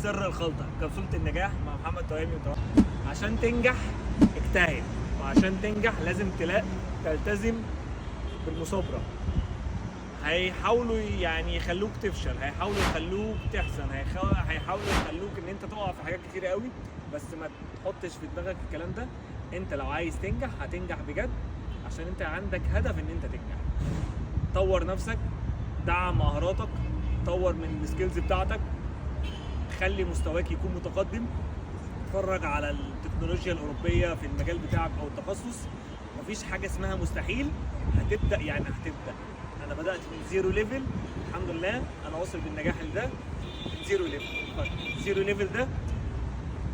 سر الخلطة، كبسولة النجاح مع محمد توامي وتوامي. عشان تنجح اجتهد، وعشان تنجح لازم تلاقي تلتزم بالمثابره. هيحاولوا يعني يخلوك تفشل، هيحاولوا يخلوك تحزن، هيحاولوا يخلوك ان انت تقع في حاجات كتير قوي، بس ما تحطش في دماغك الكلام ده. انت لو عايز تنجح هتنجح بجد، عشان انت عندك هدف ان انت تنجح. طور نفسك، دعم مهاراتك، طور من ال skills بتاعتك، خلي مستواك يكون متقدم. اتفرج على التكنولوجيا الأوروبية في المجال بتاعك أو التخصص. مفيش حاجة اسمها مستحيل. هتبدأ يعني هتبدأ. أنا بدأت من zero level، الحمد لله أنا واصل بالنجاح لده من zero level. طيب zero level ده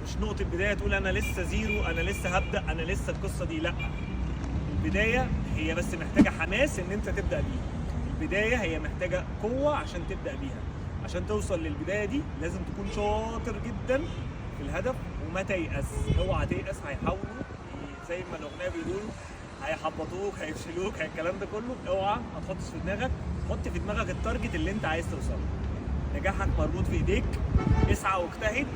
مش نقطة بداية تقول أنا لسه zero، أنا لسه هبدأ، أنا لسه القصة دي، لأ. البداية هي بس محتاجة حماس إن أنت تبدأ بيه. البداية هي محتاجة قوة عشان تبدأ بيها. عشان توصل للبداية دي لازم تكون شاطر جدا في الهدف وما تيأس. اوعى تيأس. هيحاولوا زي ما الأغنية بيقولوا هيحبطوك، هيفشلوك، الكلام ده كله اوعى ما تحطش في دماغك. حط في دماغك ال target اللي انت عايز توصله. نجاحك مربوط في ايديك. اسعى واجتهد،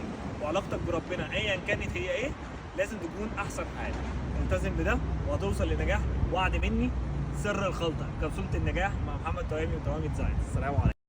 وعلاقتك بربنا ايا كانت هي ايه لازم تكون احسن حاجه. التزم بده وهتوصل لنجاح. وعد مني. سر الخلطه، كبسولة النجاح مع محمد توامي وتوامي Designs. السلام عليكم.